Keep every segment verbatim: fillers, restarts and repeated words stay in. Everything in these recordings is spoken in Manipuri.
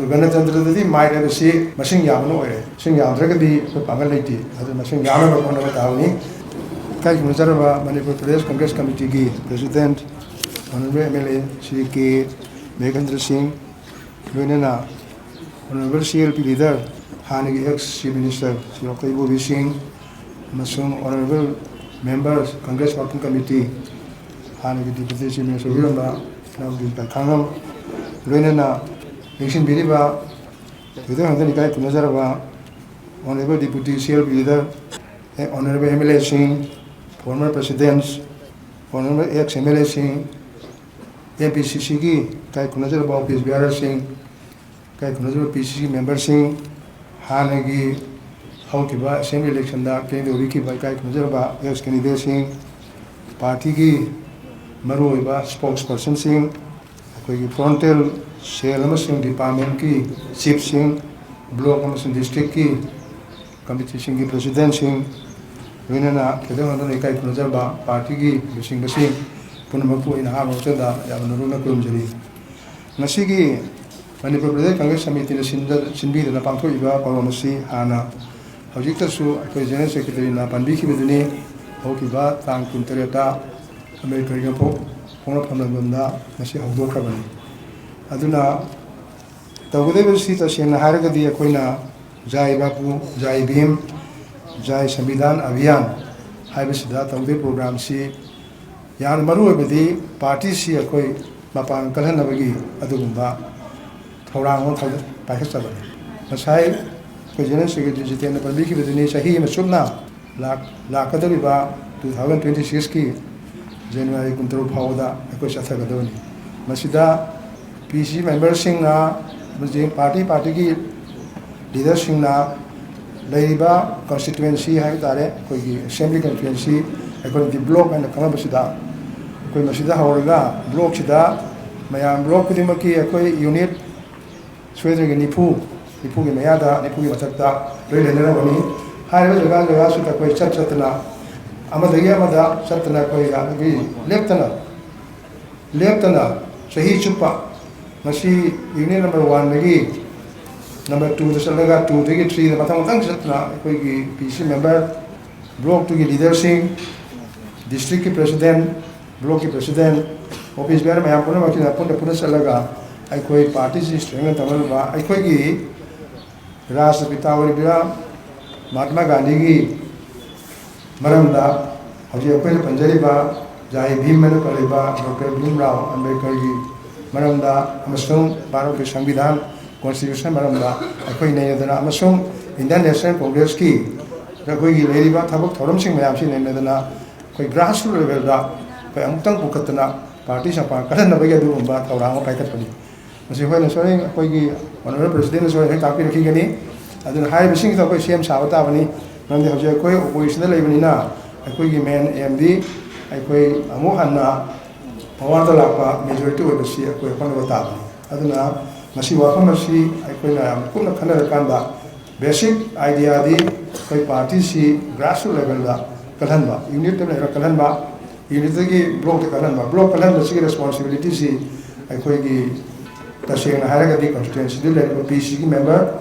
ꯒꯅꯇꯟꯇ꯭ꯔꯗꯗꯤ ꯃꯥꯏꯛ ꯍꯥꯏꯕꯁꯤ ꯃꯁꯤꯡ ꯌꯥꯝꯕꯅ ꯑꯣꯏꯔꯦ꯫ ꯃꯁꯤꯡ ꯌꯥꯝꯗ꯭ꯔꯒꯗꯤ ꯑꯩꯈꯣꯏ ꯄꯥꯡꯒꯜ ꯂꯩꯇꯦ꯫ ꯑꯗꯨꯅ ꯃꯁꯤꯡ ꯌꯥꯝꯅꯕ ꯍꯣꯠꯅꯕ ꯇꯥꯕꯅꯤ꯫ ꯏꯀꯥꯏ ꯈꯨꯝꯅꯖꯔꯕ ꯃꯅꯤꯄꯨꯔ ꯄ꯭ꯔꯗꯦꯁ ꯀꯪꯒ꯭ꯔꯦꯁ ꯀꯃꯤꯇꯤꯒꯤ president, honourable M L A Shri K Meghendra Singh, ꯂꯣꯏꯅꯅ honourable C L P leader, ꯍꯥꯟꯅꯒꯤ ex chief minister Shri Loktei Ibobi Singh, ꯑꯃꯁꯨꯡ honourable member, Congress working committee, ꯍꯥꯟꯅꯒꯤ ꯗꯤꯄ꯭ꯌꯨꯇꯤ ꯆꯤꯐ ꯃꯤꯅꯤꯁꯇꯔ ꯑꯣꯏꯕꯤꯔꯝꯕ ꯏꯅꯥꯎꯗꯤꯟ ꯀꯥꯏꯈꯥꯉꯝ, ꯂꯣꯏꯅꯅ ꯂꯦꯡꯁꯤꯟꯕꯤꯔꯤꯕ ꯊꯣꯏꯗꯣꯛ ꯍꯦꯟꯗꯣꯛꯅ ꯏꯀꯥꯏ ꯈꯨꯝꯅꯖꯔꯕ honourable deputy C L P leader, honourable M L ꯑꯦꯁꯤꯡ, former presidents, honourable ex M L ꯑꯦꯁꯤꯡ, ꯑꯦꯝ ꯄꯤ ꯁꯤ ꯁꯤꯒꯤ ꯏꯀꯥꯏ ꯈꯨꯝꯅꯖꯔꯕ ꯑꯣꯐꯤꯁ ꯕꯤꯌꯥꯔꯔꯁꯤꯡ, ꯏꯀꯥꯏ ꯈꯨꯝꯅꯖꯔꯕ ꯄꯤ ꯁꯤ ꯁꯤ ꯃꯦꯝꯕꯔꯁꯤꯡ, ꯍꯥꯟꯅꯒꯤ ꯍꯧꯈꯤꯕ ꯑꯦꯁꯦꯝꯕ꯭ꯂꯤ ꯏꯂꯦꯛꯁꯟꯗ ꯀꯦꯟꯗꯤꯗꯦꯠ ꯑꯣꯏꯕꯤꯈꯤꯕ ꯏꯀꯥꯏ ꯈꯨꯝꯅꯖꯔꯕ ꯑꯦꯛꯁ ꯀꯦꯟꯗꯤꯗꯦꯠꯁꯤꯡ, ꯄꯥꯔꯇꯤꯒꯤ ꯃꯔꯨꯑꯣꯏꯕ ꯁ꯭ꯄꯣꯛꯁ ꯄꯔꯁꯟꯁꯤꯡ, ꯑꯩꯈꯣꯏꯒꯤ ꯐ꯭ꯔꯣꯟꯇꯦꯜ ꯁꯦꯜ ꯑꯃꯁꯨꯡ ꯗꯤꯄꯥꯔꯠꯃꯦꯟꯀꯤ ꯆꯤꯐꯁꯤꯡ, ꯕ꯭ꯂꯣꯛ ꯑꯃꯁꯨꯡ ꯗꯤꯁꯇ꯭ꯔꯤꯛꯀꯤ ꯀꯃꯤꯇꯤꯁꯤꯡꯒꯤ ꯄ꯭ꯔꯦꯁꯤꯗꯦꯟꯠꯁꯤꯡ, ꯂꯣꯏꯅꯅ ꯈꯦꯗꯣꯛ ꯅꯗꯨꯅ ꯏꯀꯥꯏ ꯈꯨꯝꯅꯖꯕ ꯄꯥꯔꯇꯤꯒꯤ ꯂꯨꯆꯤꯡꯕꯁꯤꯡ ꯄꯨꯝꯅꯃꯛꯄꯨ ꯑꯩꯅ ꯑꯍꯥꯟꯕ ꯃꯛꯇꯗ ꯌꯥꯝꯅ ꯂꯨꯅ ꯈꯨꯔꯨꯝꯖꯔꯤ꯫ ꯉꯁꯤꯒꯤ ꯃꯅꯤꯄꯨꯔ ꯄ꯭ꯔꯗꯦꯁ ꯀꯪꯒ꯭ꯔꯦꯁ ꯁꯃꯤꯇꯤꯅ ꯁꯤꯟꯖ-, ꯁꯤꯟꯕꯤꯗꯨꯅ ꯄꯥꯡꯊꯣꯛꯏꯕ ꯄ꯭ꯔꯣꯒ꯭ꯔꯥꯝ ꯑꯁꯤ ꯍꯥꯟꯅ ꯍꯧꯖꯤꯛꯇꯁꯨ ꯑꯩꯈꯣꯏ ꯖꯦꯅꯔꯦꯜ ꯁꯦꯀ꯭ꯔꯦꯇꯔꯤꯅ ꯄꯟꯕꯤꯈꯤꯕꯗꯨꯅꯤ꯫ ꯍꯧꯈꯤꯕ ꯇꯥꯡ ꯀꯨꯟꯇꯔꯦꯠꯇ ꯑꯝꯕꯦꯗꯀꯔꯒꯤ ꯃꯄꯣꯛ ꯍꯧꯔꯛꯐꯝ ꯂꯝꯗꯝꯗ ꯉꯁꯤ ꯍꯧꯗꯣꯛꯈ꯭ꯔꯕꯅꯤ꯫ ꯑꯗꯨꯅ ꯇꯧꯒꯗꯧꯔꯤꯕꯁꯤ ꯇꯁꯦꯡꯅ ꯍꯥꯏꯔꯒꯗꯤ ꯑꯩꯈꯣꯏꯅ ꯖꯥꯏ ꯕꯥꯄꯨ, ꯖꯥꯏ ꯚꯤꯝ, ꯖꯥꯏ ꯁꯪꯕꯤꯙꯥꯟ ꯑꯚꯤꯌꯥꯟ ꯍꯥꯏꯕꯁꯤꯗ ꯇꯧꯒꯗꯧꯔꯤꯕ ꯄ꯭ꯔꯣꯒ꯭ꯔꯥꯝꯁꯤ ꯌꯥꯝꯅ ꯃꯔꯨ ꯑꯣꯏꯕꯗꯤ ꯄꯥꯔꯇꯤꯁꯤ ꯑꯩꯈꯣꯏ ꯃꯄꯥꯡꯒꯜ ꯀꯜꯍꯟꯅꯕꯒꯤ ꯑꯗꯨꯒꯨꯝꯕ ꯊꯧꯔꯥꯡ ꯑꯃ ꯊꯧ-, ꯄꯥꯏꯈꯠꯆꯕꯅꯤ꯫ ꯉꯁꯥꯏ ꯑꯩꯈꯣꯏ ꯖꯦꯅꯔꯦꯜ ꯁꯦꯀ꯭ꯔꯦꯇꯔꯤ ꯖꯤꯇꯦꯟꯅ ꯄꯟꯕꯤꯈꯤꯕꯗꯨꯅꯤ, ꯆꯍꯤ ꯑꯃ ꯆꯨꯞꯅ ꯂꯥꯛ-, ꯂꯥꯛꯀꯗꯧꯔꯤꯕ two thousand twenty sixꯀꯤ ꯖꯅꯋꯥꯔꯤ ꯀꯨꯟꯇꯔꯨꯛ ꯐꯥꯎꯕꯗ ꯑꯩꯈꯣꯏ ꯆꯠꯊꯒꯗꯕꯅꯤ꯫ ꯃꯁꯤꯗ ꯄꯤ ꯁꯤ ꯃꯦꯝꯕꯔꯁꯤꯡꯅ ꯑꯃꯗꯤ ꯄꯥꯔꯇꯤ ꯄꯥꯔꯇꯤꯒꯤ ꯂꯤꯗꯔꯁꯤꯡꯅ ꯂꯩꯔꯤꯕ ꯀꯟꯁꯇꯤꯇ꯭ꯋꯦꯟꯁꯤ ꯍꯥꯏꯕ ꯇꯥꯔꯦ, ꯑꯩꯈꯣꯏꯒꯤ ꯑꯦꯁꯦꯝꯕ꯭ꯂꯤ ꯀꯟꯁꯇꯤꯇ꯭ꯋꯦꯟꯁꯤ, ꯑꯩꯈꯣꯏꯅꯗꯤ ꯕ꯭ꯂꯣꯛ ꯍꯥꯏꯅ ꯈꯪꯅꯕꯁꯤꯗ ꯑꯩꯈꯣꯏ ꯃꯁꯤꯗ ꯍꯧꯔꯒ ꯕ꯭ꯂꯣꯛꯁꯤꯗ ꯃꯌꯥꯝ ꯕ꯭ꯂꯣꯛ ꯈꯨꯗꯤꯡꯃꯛꯀꯤ ꯑꯩꯈꯣꯏ ꯌꯨꯅꯤꯠ ꯁꯣꯏꯗ꯭ꯔꯒ ꯅꯤꯐꯨ, ꯅꯤꯐꯨꯒꯤ ꯃꯌꯥꯗ, ꯅꯤꯐꯨꯒꯤ ꯃꯊꯛꯇ ꯂꯣꯏ ꯂꯩꯅꯔꯝꯒꯅꯤ꯫ ꯍꯥꯏꯔꯤꯕ ꯖꯒꯥ ꯖꯒꯥꯁꯤꯗ ꯑꯩꯈꯣꯏ ꯆꯠ ꯆꯠꯇꯅ, ꯑꯃꯗꯒꯤ ꯑꯃꯗ ꯆꯠꯇꯅ ꯑꯩꯈꯣꯏ ꯌꯥꯔꯤꯈꯩ ꯂꯦꯞꯇꯅ, ꯂꯦꯞꯇꯅ ꯆꯍꯤ ꯆꯨꯞꯄ ꯃꯁꯤ unit number one ꯗꯒꯤ number two ꯗ ꯆꯠꯂꯒ two ꯗꯒꯤ three ꯗ ꯃꯊꯪ ꯃꯊꯪ ꯆꯠꯇꯨꯅ ꯑꯩꯈꯣꯏꯒꯤ P C member, block ꯇꯨꯒꯤ leader ꯁꯤꯡ, district ꯀꯤ president, block ꯀꯤ president, office bearer ꯃꯌꯥꯝ ꯄꯨꯝꯅꯃꯛꯁꯤꯅ ꯄꯨꯟꯅ ꯄꯨꯟꯅ ꯆꯠꯂꯒ ꯑꯩꯈꯣꯏ party ꯁꯤ strengthen ꯇꯧꯅꯅꯕ ꯑꯩꯈꯣꯏꯒꯤ ꯔꯥꯁꯇ꯭ꯔꯄꯤꯇꯥ ꯑꯣꯏꯔꯤꯕ ꯃꯍꯥꯇꯃꯥ ꯒꯥꯟꯙꯤꯒꯤ ꯃꯔꯝꯗ, ꯍꯧꯖꯤꯛ ꯑꯩꯈꯣꯏꯅ ꯄꯟꯖꯔꯤꯕ ꯖꯥꯏ ꯚꯤꯝ ꯍꯥꯏꯅ ꯄꯜꯂꯤꯕ ꯗꯣꯛꯇꯔ ꯚꯤꯝ ꯔꯥꯎ ꯑꯝꯕꯦꯗꯀꯔꯒꯤ ꯃꯔꯝꯗ ꯑꯃꯁꯨꯡ ꯚꯥꯔꯠꯀꯤ ꯁꯪꯕꯤꯙꯥꯟ, constitution ꯃꯔꯝꯗ ꯑꯩꯈꯣꯏ ꯅꯩꯅꯗꯅ ꯑꯃꯁꯨꯡ Indian National Congress ꯀꯤ ꯑꯩꯈꯣꯏꯒꯤ ꯂꯩꯔꯤꯕ ꯊꯕꯛ ꯊꯧꯔꯝꯁꯤꯡ ꯃꯌꯥꯝꯁꯤ ꯅꯩꯅꯗꯅ ꯑꯩꯈꯣꯏ grassroot level ꯗ ꯑꯩꯈꯣꯏ ꯑꯃꯨꯛꯇꯪ ꯄꯨꯈꯠꯇꯅ party ꯁꯪꯄꯥꯡ ꯀꯜꯍꯟꯅꯕꯒꯤ ꯑꯗꯨꯒꯨꯝꯕ ꯊꯧꯔꯥꯡ ꯑꯃ ꯄꯥꯏꯈꯠꯄꯅꯤ꯫ ꯃꯁꯤ ꯑꯩꯈꯣꯏꯅ ꯁꯣꯏ-, ꯑꯩꯈꯣꯏꯒꯤ honourable president ꯅꯁꯨ ꯍꯦꯛ ꯇꯥꯛꯄꯤꯔꯛꯈꯤꯒꯅꯤ꯫ ꯑꯗꯨꯅ ꯍꯥꯏꯔꯤꯕꯁꯤꯡꯁꯤꯗ ꯑꯩꯈꯣꯏ ꯁꯦꯝ ꯁꯥꯕ ꯇꯥꯕꯅꯤ꯫ ꯃꯔꯝꯗꯤ ꯍꯧꯖꯤꯛ ꯑꯩꯈꯣꯏ opposition ꯗ ꯂꯩꯕꯅꯤꯅ ꯑꯩꯈꯣꯏꯒꯤ main aim ꯗꯤ ꯑꯩꯈꯣꯏ ꯑꯃꯨꯛ ꯍꯟꯅ power ꯗ ꯂꯥꯛꯄ majority ꯑꯣꯏꯕꯁꯤ ꯑꯩꯈꯣꯏ ꯍꯣꯠꯅꯕ ꯇꯥꯕꯅꯤ꯫ ꯑꯗꯨꯅ ꯃꯁꯤ ꯋꯥꯐꯝ ꯑꯁꯤ ꯑꯩꯈꯣꯏꯅ ꯌꯥꯝ ꯀꯨꯞꯅ ꯈꯟꯅꯔꯀꯥꯟꯗ basic idea ꯗꯤ ꯑꯩꯈꯣꯏ party ꯁꯤ grassroot level ꯗ ꯀꯜꯍꯟꯕ, unit ꯇ ꯂꯩꯔꯒ ꯀꯜꯍꯟꯕ, unit ꯇꯒꯤ block ꯇ ꯀꯜꯍꯟꯕ꯫ Block ꯀꯜꯍꯟꯕꯁꯤꯒꯤ responsibility ꯁꯤ ꯑꯩꯈꯣꯏꯒꯤ ꯇꯁꯦꯡꯅ ꯍꯥꯏꯔꯒꯗꯤ constituency ꯗ ꯂꯩꯔꯤꯕ P C ꯒꯤ member,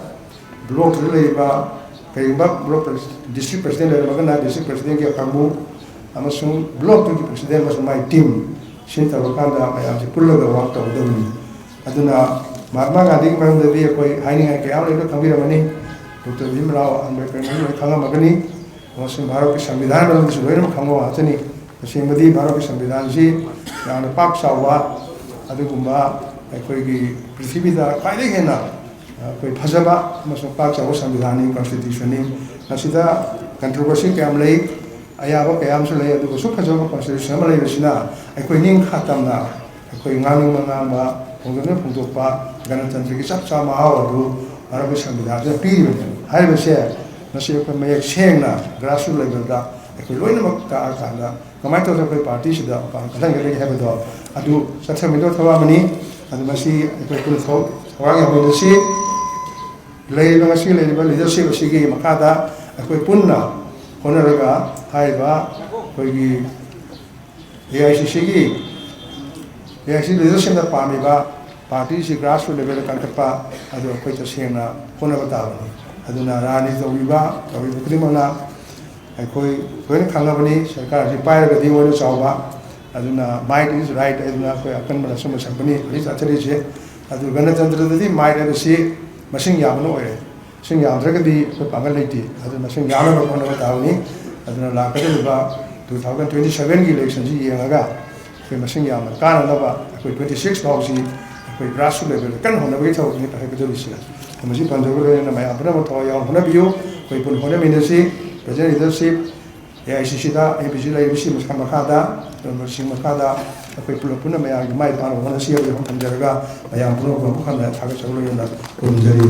block ꯇ ꯂꯩꯔꯤꯕ ꯀꯔꯤꯒꯨꯝꯕ block pres-, district president ꯂꯩꯔꯝꯃꯒꯅ district president ꯀꯤ ꯀꯥꯡꯕꯨ ꯑꯃꯁꯨꯡ block ꯇꯨꯒꯤ president ꯑꯃꯁꯨꯡ ꯃꯥꯒꯤ team ꯁꯤꯅ ꯇꯧꯔꯀꯥꯟꯗ ꯃꯌꯥꯝꯁꯦ ꯄꯨꯜꯂꯒ work ꯇꯧꯒꯗꯕꯅꯤ꯫ ꯑꯗꯨꯅ ꯃꯍꯥꯇꯃꯥ ꯒꯥꯟꯙꯤꯒꯤ ꯃꯔꯝꯗꯗꯤ ꯑꯩꯈꯣꯏ ꯍꯥꯏꯅꯤꯡꯉꯥꯏ ꯀꯌꯥ ꯑꯃ ꯂꯩꯕ ꯈꯪꯕꯤꯔꯝꯃꯅꯤ, ꯗꯣꯛꯇꯔ ꯚꯤꯝ ꯔꯥꯎ ꯑꯝꯕꯦꯗꯀꯔ ꯃꯔꯝ ꯂꯣꯏ ꯈꯪꯉꯝꯃꯒꯅꯤ, ꯑꯃꯁꯨꯡ ꯚꯥꯔꯠꯀꯤ ꯁꯪꯕꯤꯙꯥꯟ ꯃꯔꯝꯗꯁꯨ ꯂꯣꯏꯅꯃꯛ ꯈꯪꯕ ꯉꯥꯛꯇꯅꯤ꯫ ꯇꯁꯦꯡꯕꯗꯤ ꯚꯥꯔꯠꯀꯤ ꯁꯪꯕꯤꯙꯥꯟꯁꯤ ꯌꯥꯝꯅ ꯄꯥꯛ ꯆꯥꯎꯕ, ꯑꯗꯨꯒꯨꯝꯕ ꯑꯩꯈꯣꯏꯒꯤ ꯄ꯭ꯔꯤꯊꯤꯕꯤꯗ ꯈ꯭ꯋꯥꯏꯗꯒꯤ ꯍꯦꯟꯅ ꯑꯩꯈꯣꯏ ꯐꯖꯕ ꯑꯃꯁꯨꯡ ꯄꯥꯛ ꯆꯥꯎꯕ ꯁꯪꯕꯤꯙꯥꯟꯅꯤ, constitution ꯅꯤ꯫ ꯃꯁꯤꯗ controversy ꯀꯌꯥꯝ ꯂꯩ, ꯑꯌꯥꯕ ꯀꯌꯥ ꯑꯃꯁꯨ ꯂꯩ, ꯑꯗꯨꯕꯨ ꯑꯁꯨꯛ ꯐꯖꯕ constitution ꯑꯃ ꯂꯩꯕꯁꯤꯅ ꯑꯩꯈꯣꯏ ꯅꯤꯡꯈꯥ ꯇꯝꯅ ꯑꯩꯈꯣꯏ ꯉꯥꯡꯅꯤꯡꯕ ꯉꯥꯡꯕ, ꯐꯣꯡꯗꯣꯛꯅꯤꯡꯕ ꯐꯣꯡꯗꯣꯛꯄ, ꯒꯅꯇꯟꯇ꯭ꯔꯒꯤ ꯆꯞ ꯆꯥꯕ ꯃꯍꯥꯎ ꯑꯗꯨ ꯚꯥꯔꯠꯀꯤ ꯁꯪꯕꯤꯙꯥꯟꯁꯤꯅ ꯄꯤꯔꯤꯕꯅꯤ꯫ ꯍꯥꯏꯔꯤꯕꯁꯦ ꯃꯁꯤ ꯑꯩꯈꯣꯏ ꯃꯌꯦꯛ ꯁꯦꯡꯅ grassroot level ꯗ ꯑꯩꯈꯣꯏ ꯂꯣꯏꯅꯃꯛ ꯇꯥꯛꯑꯀꯥꯟꯗ ꯀꯃꯥꯏꯅ ꯇꯧꯗꯅ ꯑꯩꯈꯣꯏ party ꯁꯤꯗ ꯃꯄꯥꯡꯒꯜ ꯀꯜꯍꯟꯒꯗꯒꯦ ꯍꯥꯏꯕꯗꯣ ꯑꯗꯨ ꯆꯠꯊꯃꯤꯟꯅꯕ ꯊꯕꯛ ꯑꯃꯅꯤ꯫ ꯑꯗꯨ ꯃꯁꯤ ꯑꯩꯈꯣꯏ ꯄꯨꯟꯅ ꯊꯧ-, ꯊꯧꯔꯥꯡ ꯌꯥꯃꯤꯟꯅꯁꯤ꯫ ꯂꯩꯔꯤꯕ, ꯉꯁꯤ ꯂꯩꯔꯤꯕ leadership ꯑꯁꯤꯒꯤ ꯃꯈꯥꯗ ꯑꯩꯈꯣꯏ ꯄꯨꯟꯅ ꯍꯣꯠꯅꯔꯒ ꯍꯥꯏꯔꯤꯕ ꯑꯩꯈꯣꯏꯒꯤ A I C C ꯒꯤ, A I C C leadership ꯅ ꯄꯥꯝꯃꯤꯕ ꯄꯥꯔꯇꯤꯁꯤ ꯒ꯭ꯔꯥꯁꯔꯨꯠ ꯂꯦꯚꯦꯜꯗ ꯀꯟꯈꯠꯄ ꯑꯗꯨ ꯑꯩꯈꯣꯏ ꯇꯁꯦꯡꯅ ꯍꯣꯠꯅꯕ ꯇꯥꯕꯅꯤ꯫ ꯑꯗꯨꯅ ꯔꯥꯖꯅꯤꯇꯤ ꯇꯧꯔꯤꯕ ꯇꯧꯔꯤꯕ ꯈꯨꯗꯤꯡꯃꯛꯅ ꯑꯩꯈꯣꯏ ꯂꯣꯏꯅ ꯈꯪꯉꯕꯅꯤ꯫ ꯁꯔꯀꯥꯔꯁꯤ ꯄꯥꯏꯔꯒꯗꯤ ꯃꯣꯏꯅ ꯆꯥꯎꯕ, ꯑꯗꯨꯅ might is right ꯍꯥꯏꯗꯨꯅ ꯑꯩꯈꯣꯏ ꯑꯀꯟꯕꯅ ꯑꯆꯨꯝꯕ ꯁꯛꯄꯅꯤ ꯍꯧꯖꯤꯛ ꯆꯠꯊꯔꯤꯁꯦ꯫ ꯑꯗꯨ ꯒꯅꯇꯟꯇ꯭ꯔꯗꯗꯤ might ꯍꯥꯏꯕꯁꯤ ꯃꯁꯤꯡ ꯌꯥꯝꯕꯅ ꯑꯣꯏꯔꯦ꯫ ꯁꯤꯡ ꯌꯥꯝꯗ꯭ꯔꯒꯗꯤ ꯑꯩꯈꯣꯏ ꯄꯥꯡꯒꯜ ꯂꯩꯇꯦ꯫ ꯑꯗꯨꯅ ꯃꯁꯤꯡ ꯌꯥꯝꯅꯕ ꯍꯣꯠꯅꯕ ꯇꯥꯕꯅꯤ꯫ ꯑꯗꯨꯅ ꯂꯥꯛꯀꯗꯧꯔꯤꯕ two thousand twenty sevenꯒꯤ electionꯁꯤ ꯌꯦꯡꯉꯒ ꯑꯩꯈꯣꯏ ꯃꯁꯤꯡ ꯌꯥꯝꯅ ꯀꯥꯟꯅꯅꯕ ꯑꯩꯈꯣꯏ twenty six ꯐꯥꯎꯁꯤ ꯑꯩꯈꯣꯏ grassroot levelꯗ ꯀꯟꯅ ꯍꯣꯠꯅꯕꯒꯤ ꯊꯕꯛꯅꯤ ꯍꯥꯏꯒꯗꯧꯔꯤꯁꯤ꯫ ꯃꯁꯤ ꯄꯟꯖꯕꯒ ꯂꯣꯏꯅꯅ ꯃꯌꯥꯝ ꯄꯨꯝꯅꯃꯛ ꯊꯋꯥꯏ ꯌꯥꯎꯅ ꯍꯣꯠꯅꯕꯤꯌꯨ꯫ ꯑꯩꯈꯣꯏ ꯄꯨꯟꯅ ꯍꯣꯠꯅꯃꯤꯟꯅꯁꯤ꯫ Present leadership, AICCꯗ, APC ꯂꯩꯔꯤꯕꯁꯤꯡ ꯃꯈꯥꯗ, ꯃꯦꯝꯕꯔꯁꯤꯡ ꯃꯈꯥꯗ ꯑꯩꯈꯣꯏ ꯄꯨꯂꯞ ꯄꯨꯟꯅ ꯃꯌꯥꯝꯒꯤ ꯃꯥꯏ ꯄꯥꯛꯅꯕ ꯍꯣꯠꯅꯁꯤ ꯍꯥꯏꯕꯗꯨ ꯊꯝꯖꯔꯒ ꯃꯌꯥꯝ ꯄꯨꯝꯅꯃꯛꯄꯨ ꯑꯃꯨꯛ ꯍꯟꯅ ꯊꯥꯒꯠꯆꯕ ꯂꯣꯏꯅꯅ ꯈꯨꯔꯨꯝꯖꯔꯤ꯫